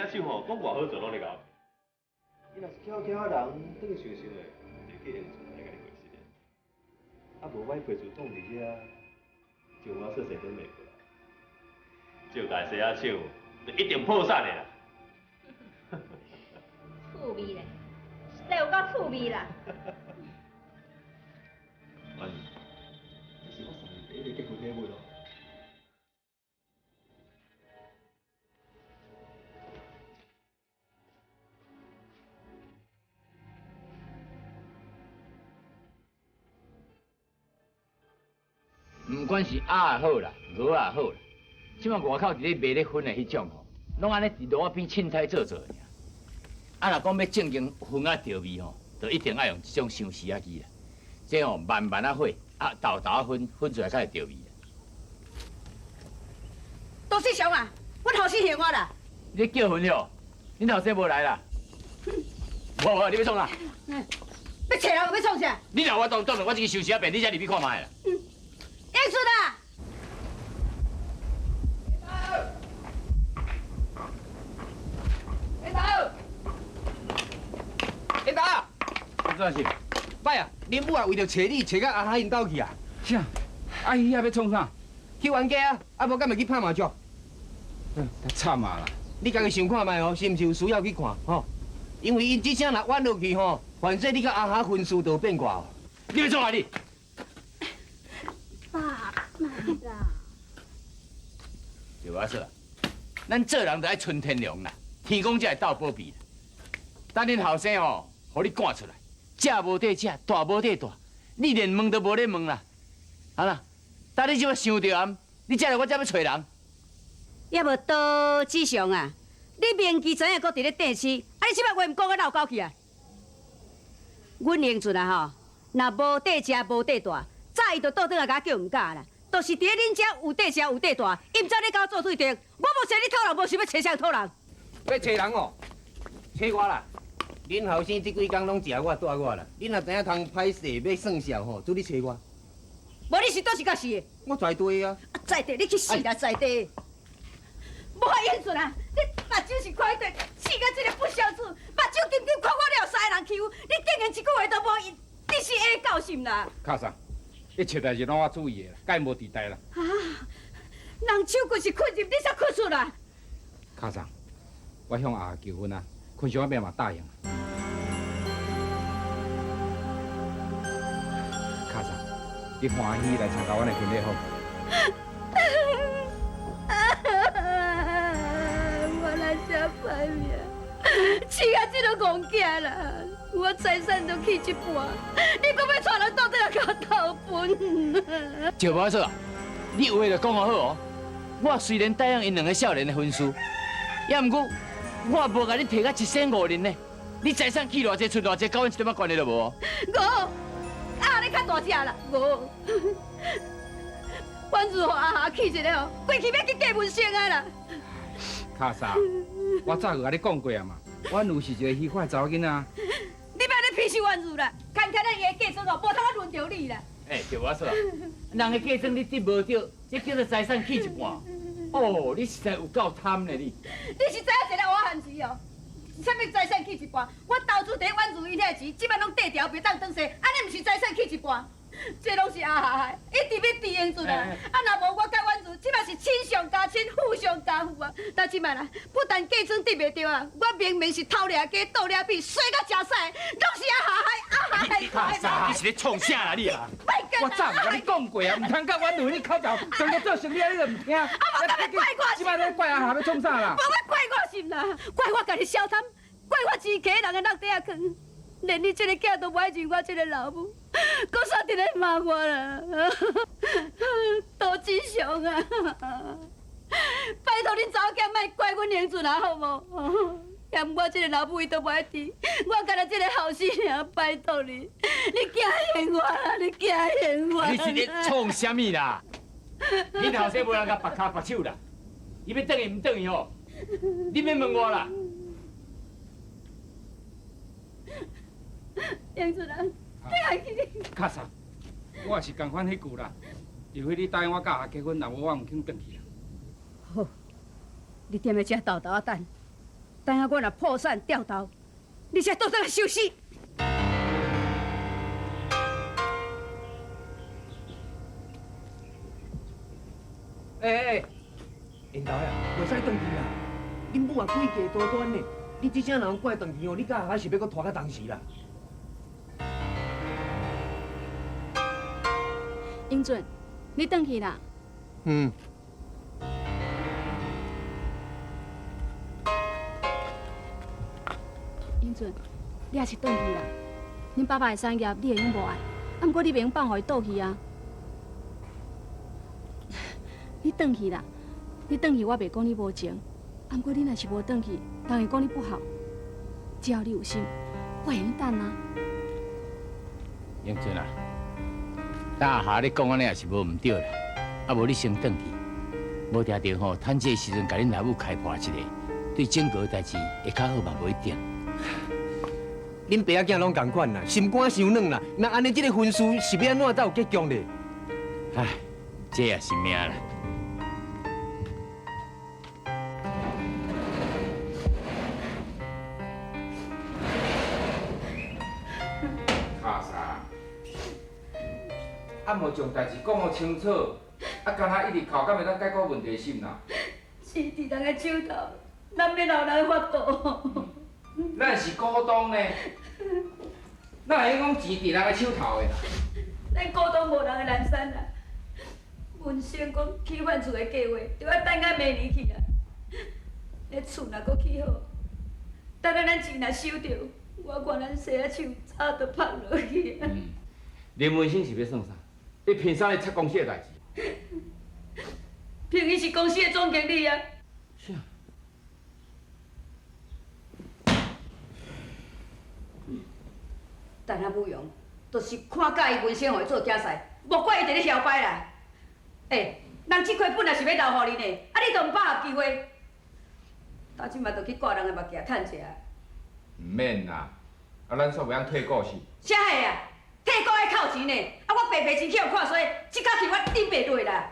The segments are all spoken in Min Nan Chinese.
仔手吼，讲偌好做拢咧𠢕。伊若是巧巧仔人，转想想的，就叫英俊来共你过日的。啊，无我陪厝挡伫遐，就我说势都袂过来。照共洗仔手，就一定破产的啦。趣味咧，实在有够趣味啦。婉，这是我送你第一个结婚礼物哦。毋管是鸭也好啦，鹅也好啦，这摆外口伫咧卖咧熏的彼种吼，拢按呢伫炉仔边凊彩做做尔。啊，若讲欲正经熏啊著味吼，就一定爱用这种相思仔机啦。这吼慢慢仔火，啊，沓沓仔熏，熏出来才会著味啦。杜世雄啊，阮后生还我啦。你咧叫魂哟？恁后生无来啦？无无，你欲创啥？欲揣人，欲创啥？你若我当当，我这个相思仔病，你才入去看觅啦。英俊啊！领导，领导，怎是？歹啊，恁母啊为著揣你，揣到阿哈𪜶兜去啊。啥？啊，伊遐欲创啥？去冤家啊，啊无敢会去拍麻将？嗯，惨啊啦！你家己想看觅哦，是毋是有需要去看吼？因为𪜶这声若冤落去吼，反正你佮阿哈婚事就变卦哦。你欲创啥你？爸，妈啦！对我说，咱做人就爱存天良啦，天公才会斗保庇啦。等恁后生吼，予你赶出来，食无得食，大无得大，你连问都无咧问啦。好啦，等你这摆想著暗，你才来我遮欲揣人。也无多志祥啊，你明知知影阁伫咧电视，啊你这摆话毋讲甲闹狗去啊？阮英俊啊吼，若无得食无得大，早伊就倒转来共我叫毋敢啦。就是伫咧恁遮有得食有得大，伊毋知你共我做对阵，我无找你讨人，无想欲揣啥讨人。欲揣人哦，揣我啦！恁后生这几工拢食我带我啦，恁若知影通歹势欲算数吼，就你揣我。无你是佗一角死的？我在地啊。啊，在地你去死啦，在地！无啊，英俊啊，你目睭是看彼块，饲甲这个不肖子，目睭金金看我了三个人欺负，你竟然一句话都无，你是下狗是毋啦？卡桑，一切代志拢我注意的啦，该无伫代啦。啊，人手骨是困入，你才困出来。卡桑，我向阿求婚啊，昆上仔尾嘛答应。卡桑，你欢喜来参加阮的婚礼好？我来这歹命，饲甲这个戆囝啦，我财产都去一半，你阁欲带人倒转来共我投奔？赵无说啊，你话就讲好哦。我虽然答应𪜶两个少年的婚事，也毋过我无共你提到一仙五银呢。你财产去偌济，出偌济，佮阮一点仔关系都无。我，啊，你较大只啦，我。阮如何阿霞气一个哦，规气欲去嫁文生啊啦！卡莎，我早就共你讲过啊嘛，婉如是一个虚快查某囡仔。你莫咧鄙视婉如啦，牵牵咱伊的嫁妆哦，无通啊轮著你啦。欸，对我说，人的嫁妆你得无著，这叫做财产去一半。哦，你实在有够贪咧你！你是知影一个活汉子哦？啥物财产去一半？我投资伫婉如伊遐钱，这摆拢缀条，袂当转世，按呢毋是财产去一半？这拢是阿霞害，一直欲治英俊啊！啊，若无我佮婉如，这摆是亲上加亲，富上加富啊！但这摆啦，不但嫁妆得袂著啊，我明明是偷掠鸡、倒掠米，衰甲食屎，拢是阿霞害，阿霞害！你是咧创啥啦你啊？我早就共你讲过啊，毋通佮婉如你口头，当作做生意你都毋听。啊，无敢欲怪我？这摆咧怪阿霞欲创啥啦？无欲怪我是毋啦？怪我家己小贪，怪我钱徛人的落底仔囥，连你这个囝都无爱认我这个老母。阁煞伫咧骂我啦，杜志祥啊！拜托恁查某囝莫怪阮英俊啊，好无？嫌我这个老母伊都无爱挃，我干焦这个后生尔，拜托你，你惊嫌我啦，你惊嫌我！你是咧创啥物啦？恁后生无人共缚跤缚手啦，伊欲转去毋转去吼？你免问我啦。英俊啊！卡莎，我也是仝款彼句啦，除非你答应我佮阿霞结婚，若无我毋肯转去啦。好，你踮咧遮沓沓仔等，等下我若破产掉头，你才倒转来收死。欸欸，缘投呀，袂使转去啦！恁母啊，诡计多端呢，你这声人怪转去哦，你敢还是欲阁拖到当时啦？英俊，你转去啦。嗯。英俊，你也是转去啦。恁爸爸的产业你会用无爱，啊，毋过你袂用放予伊倒去啊。你转去啦，你转去我袂讲你无情，啊，毋过你若是无转去，人会讲你不好。只要你有心，我会用等啊。英俊啊，大侠你讲按呢也是无毋对啦，啊无你先转去，无定定吼，趁这个时阵共恁老母开破一下，对整个代志会较好嘛，无一定。恁爸仔囝拢仝款啦，心肝伤软啦，那按呢这个婚事是欲按怎才有结局咧？唉，这也是命啦。卡啥？啊，无将代志讲予清楚，啊，敢若一直哭，敢会当解决问题是毋啦？钱伫人的手头，咱欲留人法度。咱是股东呢，哪会用讲钱伫人的手头的？咱股东无人会难产啦。文生讲起换厝的计划，就爱等到明年去啊。彼厝若阁起好，等下咱钱若收著，我看咱细仔手早就拍落去啊。林文生是欲算啥？伊凭啥咧插公司的代志？凭伊是公司的总经理啊。啥？但阿武勇，就是看佮意文生予伊做竞赛，莫怪伊伫咧嚣摆啦。欸，人这块本来是欲留予恁的，啊你都毋把握机会，到这马就去挂人的目镜趁食。毋免啦，啊咱煞袂晓退股是？啥货啊？退股爱扣钱呢，啊我白白钱去予看衰，这口气我顶袂落啦。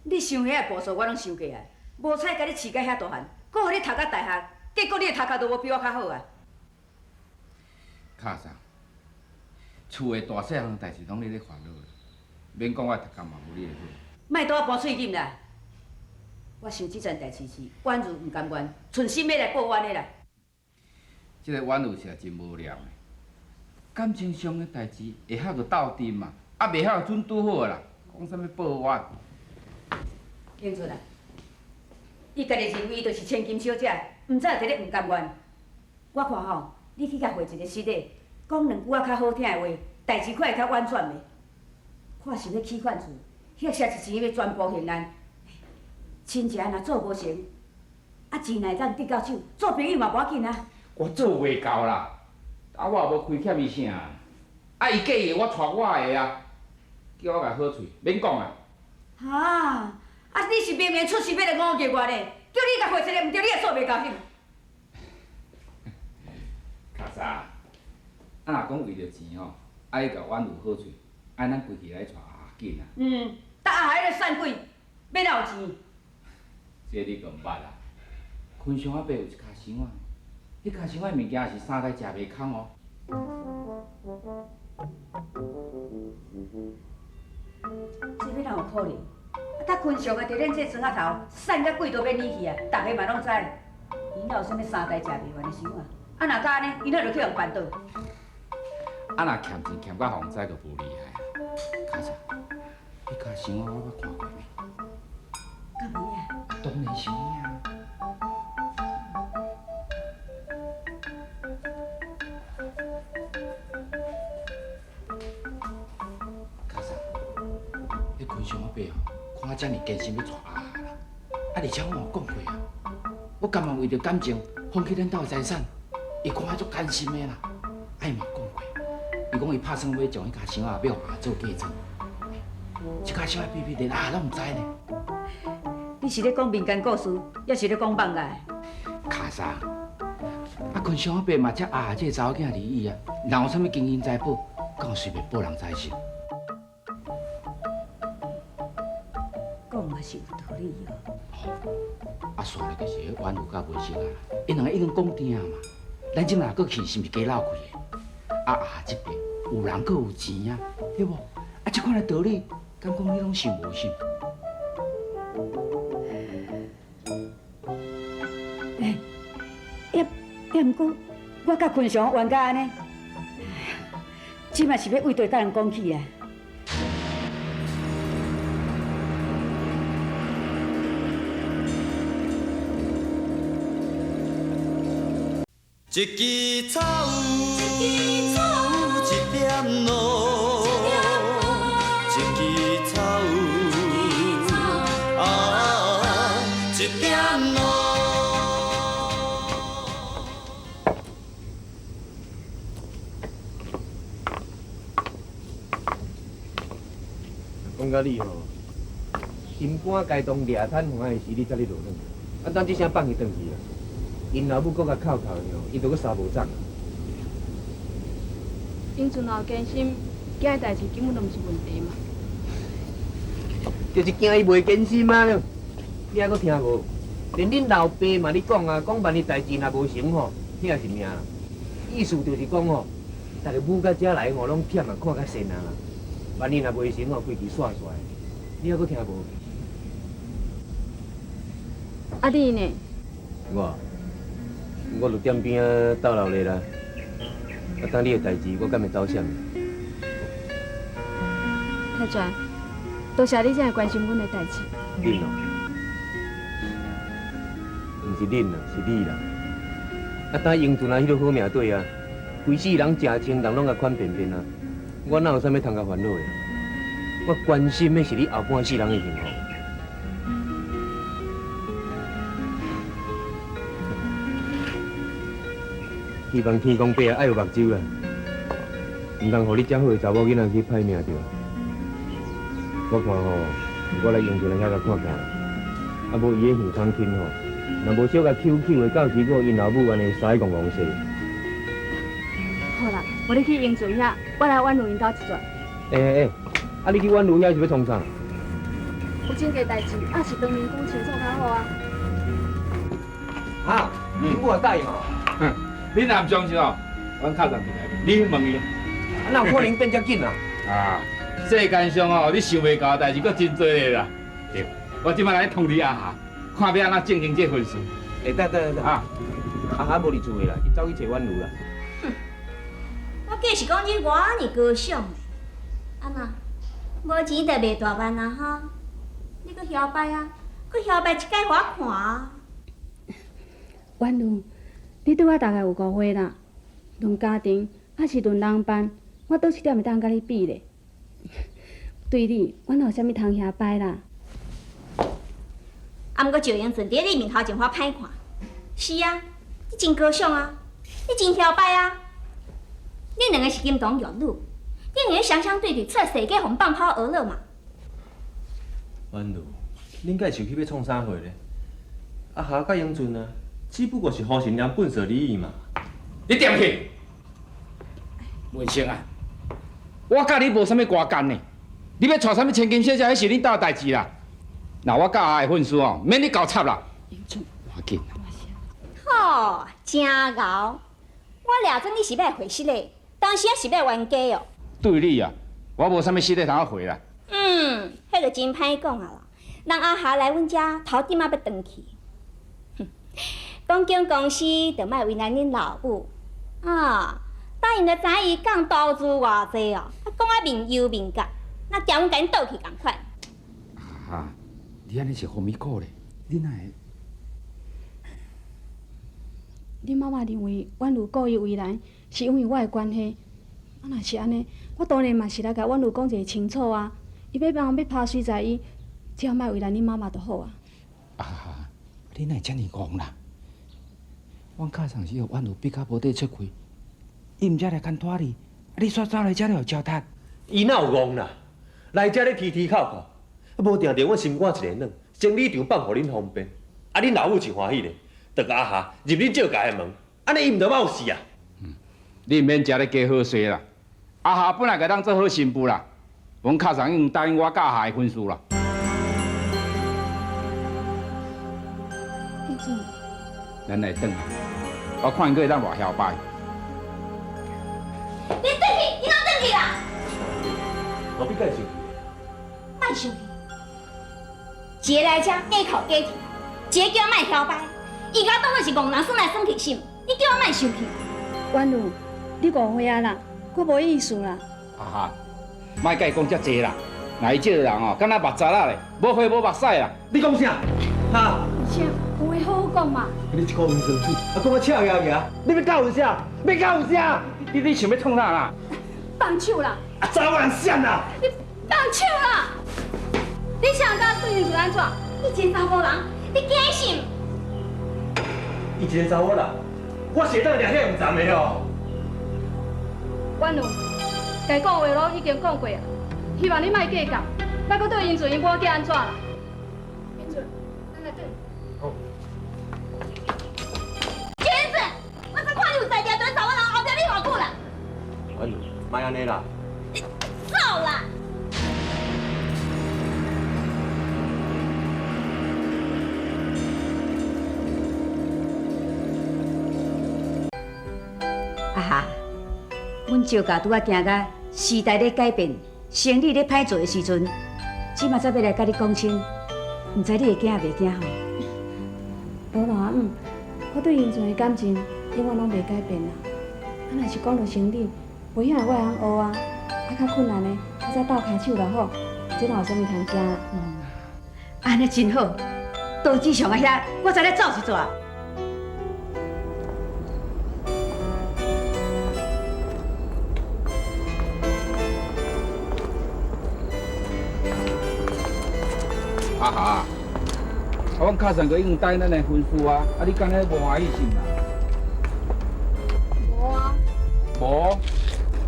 你想遐个步数我拢想过啊，无彩共你饲到遐大汉，阁予你读到大学。结果你的头壳都无比我较好啊！卡桑，厝的大细项代志拢你咧烦恼，免讲我头壳嘛无你的好。莫对我搬喙罨啦！我想这件代志是婉如毋甘愿，存心欲来报冤的啦。这个婉如是真无聊的，感情上的代志会晓就斗阵嘛，啊袂晓就准拄好啦，讲啥物报冤？英春啊，伊家己认为伊就是千金小姐。毋知伫咧毋甘愿，我看吼，你去共回一个失礼，讲两句仔较好听的话，代志看会较婉转袂？看是欲起款厝，或者是钱欲全部还咱，亲情若做无成，啊钱若会当得到手，做朋友嘛无要紧啊。我做袂到啦，啊我也无亏欠伊啥，啊伊介意我娶我的啊，叫我共好喙，免讲啊。哈，啊你是明明出事欲来误解我呢？叫你共回一个毋对，你也做袂到翕。卡莎，啊若讲为著钱吼，爱共婉如好喙，爱咱规气来娶阿霞紧啊。嗯，搭阿霞彼个散鬼，欲哪有钱？这你阁毋捌啊？昆山阿伯有一跤箱仔，彼跤箱仔物件是三代食袂空哦。这欲哪有可能？啊，搭昆祥啊，伫恁这庄仔头，散甲鬼都欲蔫去啊，逐个嘛拢知。伊哪有啥物三代食袂完的箱仔？啊，若敢按呢，伊哪就去予绊倒？啊，若欠钱欠甲予人知，就无厉害啊。卡莎，彼跤箱仔我捌看过呢。敢有影？当然是有影。卡莎，彼昆祥阿伯吼，看我遮尔坚心欲娶阿霞啦，啊，而且我嘛有讲过啊，我甘愿为著感情放弃恁兜的财产，伊看我足甘心的啦。啊，伊嘛讲过，伊讲伊拍算欲将彼跤箱仔欲予阿做嫁妆，这跤箱仔秘密连阿霞拢毋知呢。你是咧讲民间故事，抑是咧讲放假？卡莎，啊，昆祥阿伯嘛接阿霞这个查某囝离异啊，哪有啥物金银财宝，敢有随便报人知是？讲嘛是有道理。理哦。啊，煞咧就是彼婉如佮文生啊，𪜶兩个已經講定嘛，咱這馬若閣去，是毋是加鬧開的？啊啊，這邊有人閣有錢啊，對無？啊，這款的道理，敢講你攏信無信？欸，也也毋過，我佮昆祥冤家按呢，這嘛是欲為對大人講起啊。一支草，一点露，一支草，啊，一点露。讲到你吼，心肝该当掠瘫痪的时，你才咧落软，啊，等这声放伊转去啊。𪜶老母阁共哭哭的吼，伊就阁捎无走。英俊若有坚心，囝的代志根本就毋是问题嘛。就是惊伊袂坚心啊！你还阁听无？连恁老爸嘛咧讲啊，讲万一代志若无成吼，遐是命啦。意思就是讲吼，逐个母甲遮来吼，拢忝啊，看较善啊啦。万一若袂成吼，规气煞煞的。你还阁听无？啊你呢？我。我就踮边仔斗闹热啦，啊，等你的代志，我敢会走闪？泰全，多谢你这么关心阮的代志。恁哦，毋是恁啦，是你啦。啊，当英俊啊，彼个好命底啊，规世人食穿人拢共款便便啊，我哪有啥物通共烦恼的？我关心的是你后半世人的幸福。希望天公伯啊，爱有目睭啦，毋通予你遮好的查某囡仔去歹命著。我看吼，我来英俊遐共看看，啊无伊个耳孔轻吼，若无小共抾抾的，到时阁𪜶老母按呢使戆戆势。好啦，无你去英俊遐，我来婉如𪜶兜一转。欸欸欸，啊你去婉如遐是欲创啥？有真济代志，还是当面讲清楚较好啊。哈，你母也答应哦。你若毋相信哦，阮敲上伫内面，你去问伊。啊，哪有可能变遮紧啊？啊，世间上哦，你想袂到的代志阁真济个啦。对，我这摆来通知阿霞，看欲按怎进行这婚事。欸，等等等，啊，阿霞无伫厝的啦，伊走去揣婉如啦。哼，我计是讲你偌尔高尚的，按怎？无钱就袂大万啊哈？你阁嚣摆啊？阁嚣摆一摆予我看啊！婉如。你对我大概有误会啦。论家庭，抑是论人办，我佗一点会当佮你比咧。对你，我哪有啥物通遐摆啦？啊，毋过赵英俊伫你面头前我歹看。是啊，你真高尚啊，你真嚣摆啊。恁两个是金童玉女，恁两个双双对对出来世界，予放炮娱乐嘛。婉如，恁该受气欲创啥货咧？阿霞佮英俊啊。只不过是夫神念笨蛇而已嘛。你踮去，文生啊，我佮你无啥物瓜干呢。你欲娶啥物千金小姐，彼是恁兜的代志啦。若我佮阿的婚事哦，免你搅插啦。赶紧。吼，真𠢕！我掠准你是欲回失的，当时也是欲冤家哦。对你啊，我无啥物失礼通回啦。嗯，彼就真歹讲啊啦。人阿霞来阮遮，头顶仔欲断去。讲经公司就莫为难恁老母啊！答应就知伊讲投资偌济哦，啊讲啊面忧面角，若惊阮共𪜶倒去仝款。啊，你按呢是予物顾咧？你哪会？恁妈妈认为婉如故意为难，是因为我的关系。啊，若是按呢，我当然嘛是来共婉如讲一个清楚啊。伊欲放欲抛随在伊，只要莫为难恁妈妈就好啊。啊，你哪会遮尔戆啦？阮敲上时，婉如逼甲无底出气，伊毋才来牵拖你，啊你煞走来遮咧予糟蹋。伊哪有戆啦？来遮咧踢踢哭哭，无定定阮心肝一个软，生理场放予恁方便，啊恁老母真欢喜咧，就共阿霞入恁赵家的门，按呢伊毋就冒死啊？你毋免食咧加好势啦。阿霞本来共当做好新妇啦，阮敲上已经答应我佮阿霞的婚事啦。咱來轉來，我看𪜶閣會當偌囂掰。你轉去，你哪轉去啦？何必該生氣？莫生氣，一个來遮假哭假啼，一个叫我莫囂掰，伊共我當做是戇人耍來耍去是毋？你叫我莫生氣？婉如，你誤會啊啦，我無意思啦。啊哈，莫共伊講遮濟啦，若伊這个人哦，敢若目閘仔咧，無血無目屎啦。你講啥？哈？而且有話好好講嘛。你一箍溫酸水，啊，講啊赤牙牙，你欲教有啥？欲教有啥？你想欲創啥啦？放手啦！啊，查某人闪啦！你放手啦！你想佮對𪜶做按怎？你一个查某人，你驚是毋？伊一个查某人，我是會當掠遐毋欉的哦。婉如，該講的話攏已經講過啊，希望你莫計較，莫閣對英俊𪜶某囝按怎啦。英俊，咱來轉。好。英俊，我才看你有才調，就查某人後壁你偌久啦？婉如，莫按呢啦。你走啦！啊哈！阮赵家拄仔行到時代咧改變，生理咧歹做的時陣，這馬才欲來佮你講親，毋知你會驚袂驚吼？無啦，阿姆，我對英俊的感情永遠攏袂改變啦。啊，若是講著生理，無影我會曉學啊。啊，較困難的，我再鬥跤手就好。這哪有啥物通驚啦？按呢真好，刀子上啊遐，我再來走一逝。阿霞，啊，阮卡上哥已經答應咱的婚事啊，啊，你敢若無歡喜是毋啦？無啊。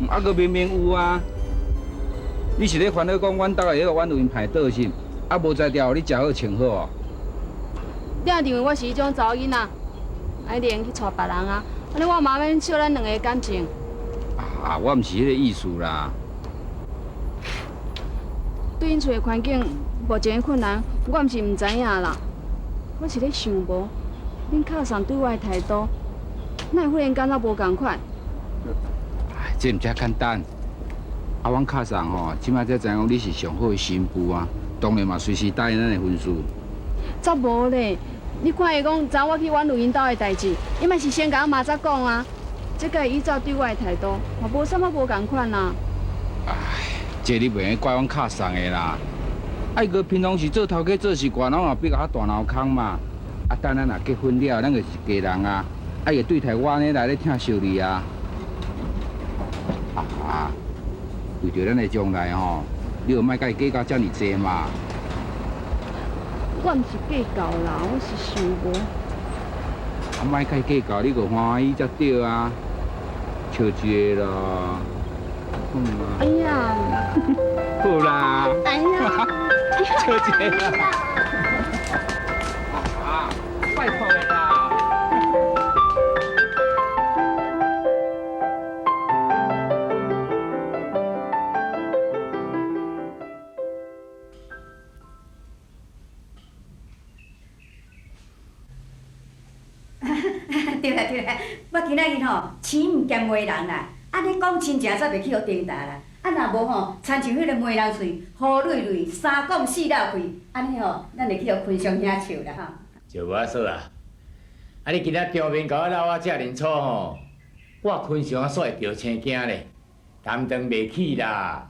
無？啊，閣明明有啊！你是咧煩惱講阮兜的彼個婉如𪜶歹倒是毋？啊，無才調，予你食好穿好哦。你若認為我是彼種查某囡仔，愛練去娶別人啊？按呢我嘛免笑咱兩个的感情。啊，我毋是彼个意思啦。對𪜶厝的環境，目前的困難，我毋是毋知影啦。我是咧想無，恁卡桑對我的態度，哪會忽然間仔無仝款？哎，這毋遮簡單。啊，阮卡桑吼，這擺才知影講你是上好的新婦啊，當然嘛隨時答應咱的婚事。才無咧！你看伊講，昨我去婉如𪜶兜的代誌，伊嘛是先共我媽仔講啊。這個伊早對我的態度，嘛無啥物無仝款啊。哎，這你袂用怪阮卡桑的啦。啊，伊閣平常時做頭家做習慣，攏嘛比較大腦空嘛。啊，等咱若結婚了，咱就是家人啊。啊，伊會對待我按呢來咧疼惜你啊。啊，為著咱的將來吼，你就莫共伊計較遮爾濟嘛。我毋是計較啦，我是想無。啊，莫共伊計較，你閣歡喜才對啊。笑一个啦。哎呀！好啦。哎呀！笑一个啦。啊，拜託的啦。對啦對啦，我今仔日吼錢毋兼罵人啦，按呢講親情才袂去予重擔啦。啊，若無吼，親像彼个罵人喙，胡累累，三講四漏氣，按呢吼，咱會去予昆祥兄笑啦吼。就無阿嫂啊，啊你今仔當面共我鬧啊遮爾粗吼，我昆祥啊煞會著青驚咧，擔當袂起啦。